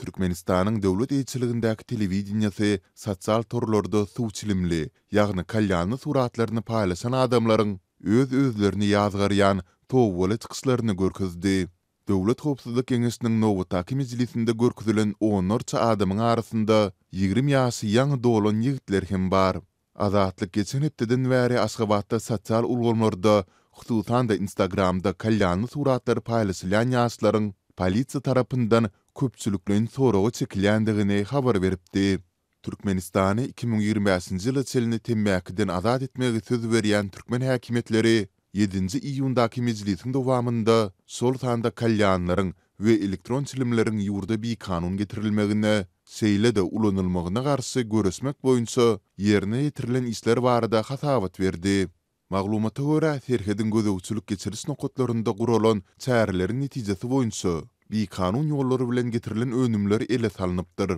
Türkmenistanyň döwlet eýeçiligindäki telewideniýesi sosial torlarda suw çilimli, ýagny kalýanly suratlaryny paýlaşan adamlaryň öz-özlerini ýazgarýan tobaly çykyşlaryny görkezdi. Döwlet howpsuzlyk geňeşiniň nobatdaky mejlisinde görkezilen onlarça adamyň arasynda 20 ýaşy ýaňy dolan ýigitler hem bar. Azatlyk geçen hepdeden bäri Aşgabatda sosial ulgamlarda, hususan-da Instagramda kalýanly suratlary paýlaşylýan ýaşlaryň polisiýa tarapyndan köpçülikleýin soraga çekilýändigini habar beripdi. Türkmenistany 2025-nji ýyla çenli temmäkiden azat etmegi söz berýän türkmen häkimiýetleri ýedinji iýundaky mejlisiň dowamynda şol sanda kalýanlaryň we elektron çilimleriň ýurda bikanun getirilmegine, şeýle-de ulanylmagyna garşy göreşmek boýunça ýerine ýetirilen işler barada hasabat berdi. Maglumata görä, serhediň gözegçilik-geçiriş nokatlarynda guralan çäreleriň netijesi boýunça bikanun ýollar bilen getirilen önümler ele salnypdyr.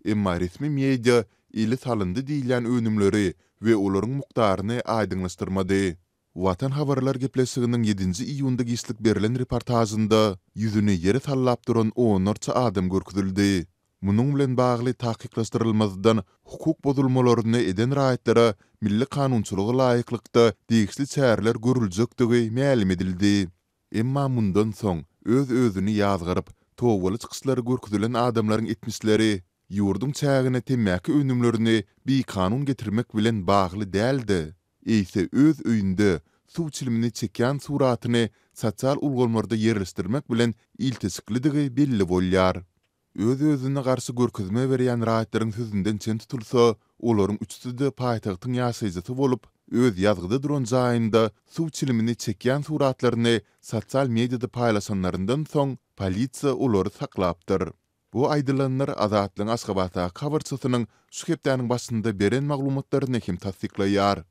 Emma resmi media ele salyndy diýilýän önümleri we olaryň mukdaryny aýdyňlaşdyrmady. Watan habarlar gepleşiginiň ýedinji iýunda giçlik berlen reportažynda ýüzüni ýere sallap duran onlarça adam görkezildi. Munuň bilen bagly takyklaşdyrylmazdan hukuk bozulmalaryny eden raýatlara milli kanunçylyga laýyklykda degişli çäreler görüljekdigi mälim edildi. Emma mundan soň öz-özüni ýazgaryp, tobaly çykyşlary görkezilen adamlaryň etmişleri ýurduň çägine temmäki önümlerini bikanun getirmek bilen bagly däl-de, eýse öz öýünde suw çilimini çekýän suratyny sosial ulgamlarda ýerleşdirmek bilen ilteşiklidigi belli bolýar. Öz-özüne garşy görkezme berýän raýatlaryň sözünden çen tutulsa, olaryň üçüsi-de paýtagtyň ýaşaýjysy bolup, öz ýazgyda duran jaýynda suw çilimini çekýän suratlaryny sosial mediada paýlaşanlaryndan soň, polisiýa olary saklapdyr. Bu aýdylanlar Azatlygyň Aşgabatdaky habarçysynyň şu hepdäniň başynda beren maglumatlaryny hem tassyklaýar.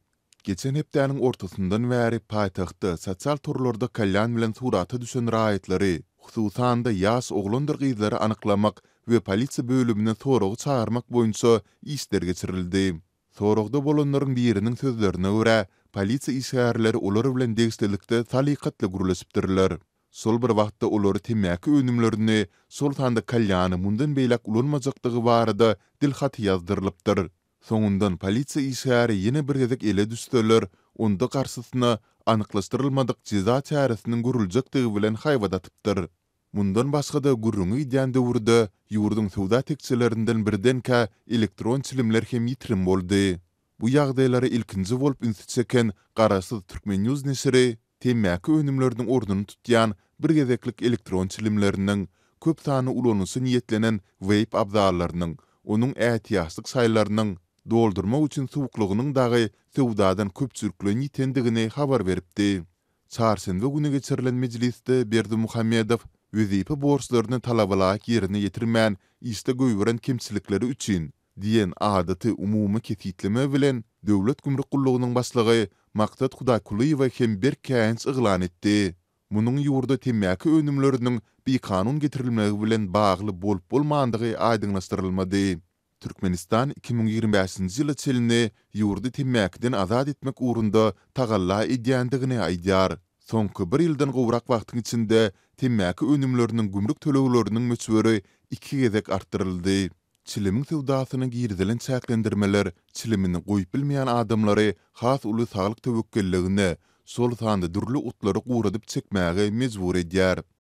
Geçen hepdäniň ortasyndan bäri paýtagtda sosial torlarda kalýan bilen surata düşen raýatlary, hususan-da ýaş oglandyr gyzlary anyklamak we polisiýa bölümine soraga çagyrmak boýunça işler geçirildi. Soragda bolanlaryň biriniň sözlerine görä, polisiýa işgärleri olar bilen degişlilikde salykatly gürleşipdirler. Şol bir wagtda olary temmäki önümlerini, şol sanda kalýany mundan beýläk ulanmajakdygy barada dilhaty ýazdyrylypdyr. Soňundan polisiýa işgäri ýene bir gezek ele düşseler, onda garşysyna anyklaşdyrylmadyk jeza çäresiniň görüljekdigi bilen haýbat atypdyr. Mundan başga-da gürrüňi gidýän döwürde ýurduň söwda tekjelerinden birdenkä elektron çilimler hem ýitirim boldy. Bu ýagdaýlara ilkinji bolup ünsi çeken garaşsyz Turkmennews neşiri temmäki önümleriniň ornuny tutýan bir gezeklik elektron çilimleriniň, köp sanly ulanyşa niýetlenen weýp abzallarynyň, onuň ätiýaçlyk şaýlarynyň, doldurmak üçin suwuklygynyň dagy söwdadan köpçülikleýin ýitendigini habar beripdi. Çarşenbe güni geçirilen mejlisde Berdimuhamedow wezipe borçlaryny talabalaýyk ýerine ýetirmän işde goýberen kemçilikleri üçin Diýen adaty umumy kesgitleme bilen Döwlet gümrük gullugynyň başlygy Maksat Hudaýkulyýewe hem berk käýinç yglan etdi. Munuň ýurda temmäki önümleriniň bikanun getirilmegi bilen bagly bolup-bolmandygy aýdyňlaşdyrylmady. Türkmenistan 2025-nji ýyla çenli ýurdy temmäkiden azat etmek ugrunda tagalla edýändigini aýdýar. Soňky bir ýyldan gowrak wagtyň içinde temmäki önümleriniň gümrük tölegleriniň möçberi iki gezek artdyryldy. Çilimiň söwdasyna girizilen çäklendirmeler çilimini goýup bilmeýän adamlary has uly saglyk töwekgelligine, şol sanda dürli otlary guradyp çekmäge mejbur edýär.